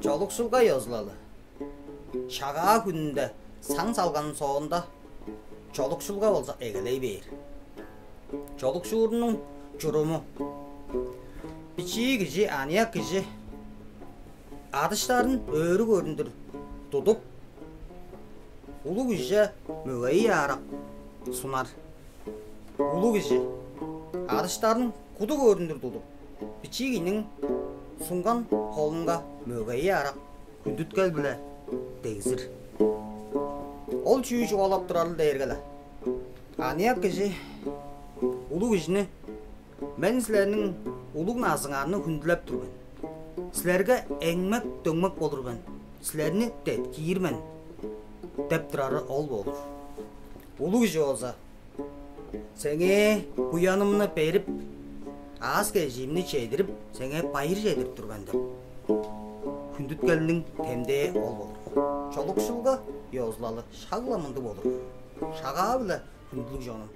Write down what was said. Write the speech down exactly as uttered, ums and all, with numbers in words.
Чолукшулга ёзулалы. Шагаа хүнүнде саң салганын соонда, чолукшулга болза эгелей бээр. Чолукшуурунуң чуруму: бичии кижи, аныяк кижи адыштарын өрү көрүндүр тудуп, улуг кижиже мөгейи аарак сунар. Улуг кижи адыштарын куду көрүндүр тудуп, бичии кижиниң сунган холунга мөгейи аарак хүндүткел-биле дегзир. Ол чүү чугаалап турарыл дээрге-ле, аныяк кижи улуг кижини: «Мен силерниң улуг назыңарны хүндүлеп тур мен. Силерге эңмек-дөңмек болур мен, силерни деткиир мен» — деп турары ол болур. Улуг кижи болза: «Сеңээ буянымны берип, аас-кежиимни чедирип, сеңээ байыр чедирип тур мен» — деп, хүндүткелиниң демдээ ол болур. Чолукшулга ёзулалы шак-ла мындыг болур. Шагаа-биле, хүндүлүг чонум,